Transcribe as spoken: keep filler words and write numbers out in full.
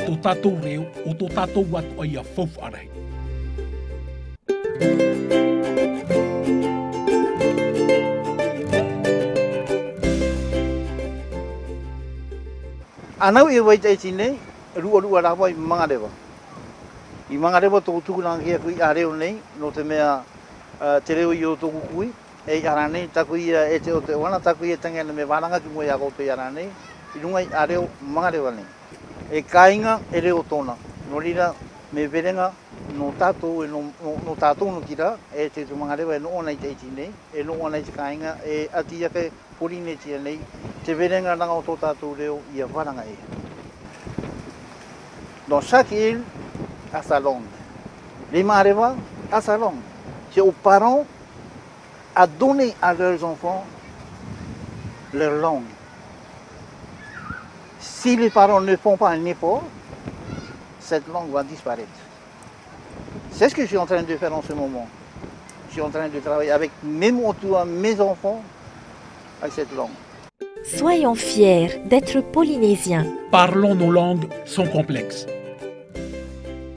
To tātou reo, o to tātou atua i a faufa'a rahi. Ana au e vai Tahiti nei, ruarua rava i Mangareva. I Mangareva to tuku ranga ki a kui a reo nei, no te me'e, eh, te reo i o to kukui, e i ara nei, taku ia e te o te wana, taku ia tangena me varanga ki mo i a koto i ara nei, i runga i a reo Mangareva nei. E kāinga e reo tona, no rira me verenga no tātou, e no, no, no tātou no tira, e te tu Mangareva, e no ona i Tahiti nei, e no ona i te kāinga, e ati ake Polinesia nei, te verenga ranga o to tātou reo i a varanga e. Donc chaque île a sa langue. L'île Mangareva a sa langue. C'est aux parents à donner à leurs enfants leur langue. Si les parents ne font pas un effort, cette langue va disparaître. C'est ce que je suis en train de faire en ce moment. Je suis en train de travailler avec mes, mon tour, mes enfants, avec cette langue. Soyons fiers d'être polynésiens. Parlons nos langues sans complexe.